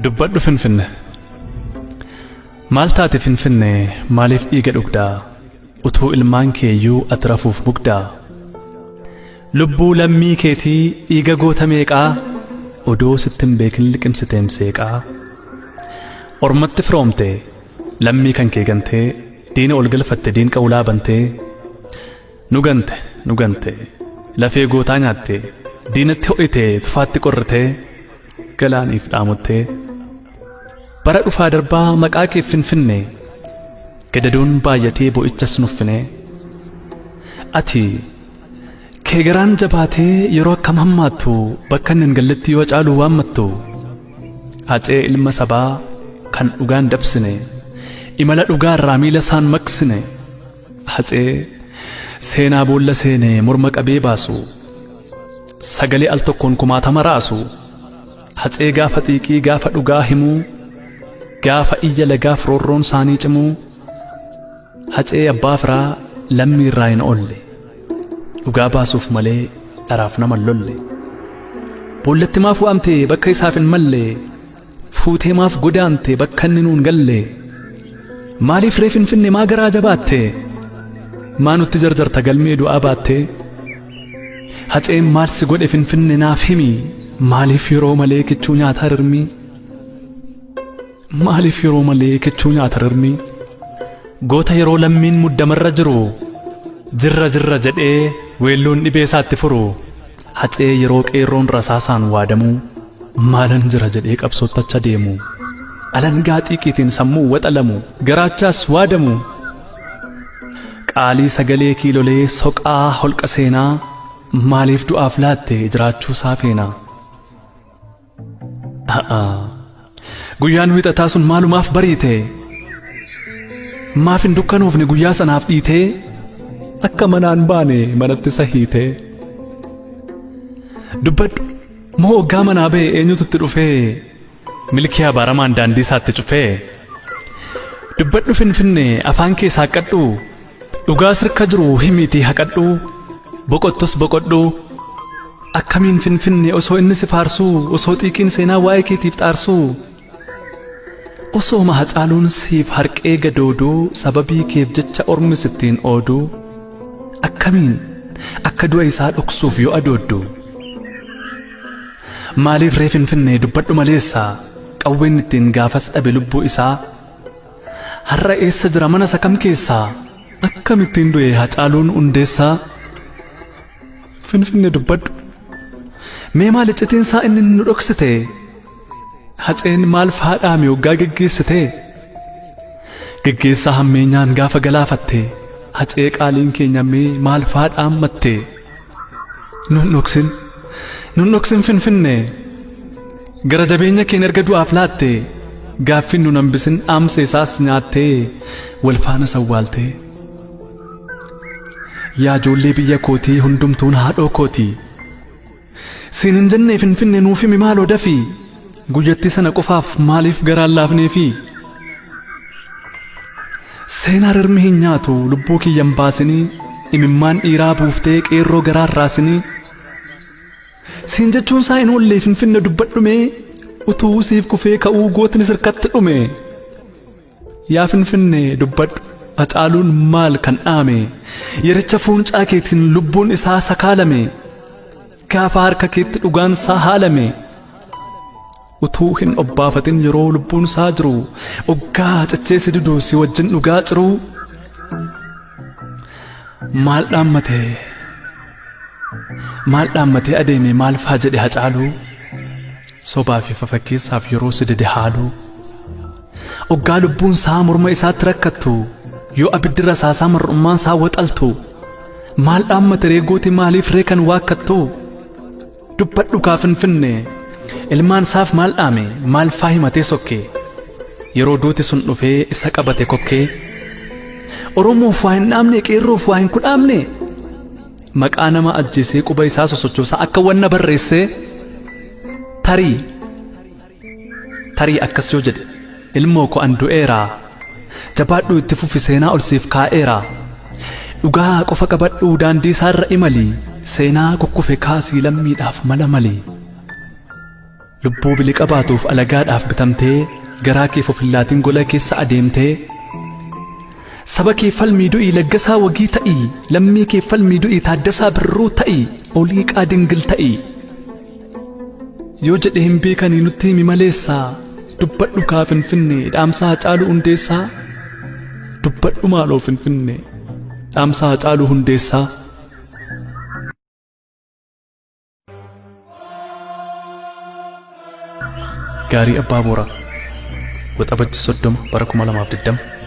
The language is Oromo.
Dubbadhu Finfinne. Maal taate Finfinne, maaliif dhiiga dhugdaa? Utuu ilmaan keeyyuu ati rafuuf bugdaa? Lubbuu lammii keetii dhiiga goota meeqaa? Odoo sitti hin beekin liqimsiteem seeqaa. Ormatti firoomte lammii kan kee gantee, diina ol galfatte diinqa ulaa bantee. Nu gante, nu gante, lafee gootaa nyaatte, diinatti ho'ite tufaatti qorritee, galaaniif dhaamottee. Bara dhufaa darbaa maqaa kee Finfinne, gadadoon baay'atee bo'ichas nuffinee. Ati kee garaan jabaatee yeroo akkam hammaattu, bakka inni hin galletti yoo caalu waammattu. Hacee ilma sabaa kan dhugaan dabsine, imala dhugaarraa miila isaan maqsine. Hacee seenaa boolla seene morma qabee baasu, sagalee al tokkoon kumaatama raasu. Hacee gaafa xiiqii gaafa dhugaa himuu, gaafa iyya lagaaf roorroon saanii cimuu. Hacee abbaa firaa lammii irraa hin oolle, dhugaa baasuuf malee dharaaf nama hin lolle. Boollatti maaf waamte bakka isaaf hin malle, fuutee maaf godaante bakka inni nuun galle. Maaliif ree Finfinne maa garaa jabaatte, maa nutti jarjarta galmee du'aa baatte? Haceen maal si godhe Finfinne naaf himi, maaliif yeroo malee kichuu nyaata rirmi? Maaliif yeroo malee kichuu nyaata rirmi? Goota yeroo lammiin muddamarra jiru, jirra jirra jedhee weelluun dhibee isaatti furu. Hacee yeroo qeerroon rasaasaan waadamuu, maalan jira jedhee qabsoottacha deemu. Alangaa xiiqiitiin sammuu waxalamu, garaachaas waadamu. Qaalii sagalee kiilolee soqaa holqa seenaa, maaliif du'aaf laatte jiraachuu isaa feena? Guyyaan wiixataa sun maalumaaf bariite? Maaf hin dukkanoofne guyyaa sanaaf dhiitee? Akka manaan baane manatti sahiitee. Dubbadhu moo hoggaa manaa ba'e eenyutu itti dhufee milkii abaaramaan daandii isaatti cufee? Dubbadhu Finfinne afaan kee saaqqadhu, dhugaa sirka jiru himiitii haqadhu, boqottus boqodhu. Akkamiin Finfinne osoo inni si faarsuu, osoo xiiqiin seenaa waa'ee keetiif xaarsuu, osooma Hacaaluun siif harqee gadooduu, sababii keef jecha ormi sittiin ooduu, akkamiin akka du'a isaa dhoksuuf yoo adooddu? Maaliif ree Finfinne dubbadhu maleessa, qawween ittiin gaafas dhabe lubbuu isaa? Har'a eessa jira mana isa kam keessaa? Akkamittiin du'e Hacaaluun Hundeessaa? Finfinne dubbadhu. Mee maal iccitiin isaa inni nu dhoksite? Haceen maal faadhaame hoggaa geggeessite? Geggeessaa hammeenyaan gaafa galaafatte, Hacee qaaliin keenya mee maal faadhaammatte? Nun dhoksin, nun dhoksin Finfinne. Gara jabeenya keen erga du'aaf laatte, gaaffin nun hambisin dhaamsa isaas nyaattee wal faana sawwaaltee. Yaa ijoollee biyya kootii hundumtuun haadhoo kootii. Siin hin jennee Finfinne nuuf himi maaloo dafii. Guyyattii sana qofaaf maaliif garaan laafneefi? Seenaa rirmi hin nyaatu lubbuu kiyyan baasinii, imimmaan dhiiraa buuftee qeerroo garaan raasinii. Siin jechuun isaa hin oolle Finfinne dubbadhu mee, utuu siif kufee ka'uu gootni sirkatti dhume. Yaa Finfinne dubbadhu, Hacaaluun maal kan dhaame? Yericha fuuncaa keetiin lubbuun isaa sakaalame, gaafa harka keetti dhugaan isaa haalame. Utuu hin obbaafatin yeroo lubbuun isaa jiru, oggaa cichee si didu si wajjin dhugaa ciruu. Maal dhaammatee? Maal dhaammatee adeeme maal faa jedhe Hacaaluu? Sobaa fi fafakkeessaaf yeroo si dide haaluu. Oggaa lubbuun isaa morma isaatti rakkattu, yoo abiddi rasaasaa mar'ummaan isaa waxaltu, maal dhaammate ree gooti maaliif ree kan waakkattu? Dubbadhu kaa Finfinne, ilmaan isaaf maal dhaame maal faa himatee sokke? Yeroo duuti sun dhufee isa qabate kokkee. Oromoof waa hin dhaamne, qeerroof waa hin kudhaamne. Maqaa nama ajjeesee quba isaa sosochoosaa akka wanna barreessee. Tarii tarii akkas yoo jedhe, ilmoo ko an du'eera, jabaadhuu itti fufi seenaa ol siif kaa'eera. Dhugaa qofa qabadhuu daandii isaarra imali, seenaa kukkufe kaasii lammiidhaaf mala mali. Lubbuu biliqa baatuuf alagaadhaaf bitamtee garaa keef of hin laatin gola keessa adeemtee saba kee falmii du'ii Laggasaa Wagii ta'ii lammii kee falmii du'ii Taaddasaa Birruu ta'ii Oliiqaa Dingil ta'ii yoo jedhe hin beekanii nutti himi maleessaa dubbadhu kaa Finfinnee dhaamsa Hacaaluu Hundeessaa dubbadhu maaloo Finfinnee dhaamsa Hacaaluu Hundeessaa. Gaarii Abbaa Booraa Waxabajji 30 bara 2020.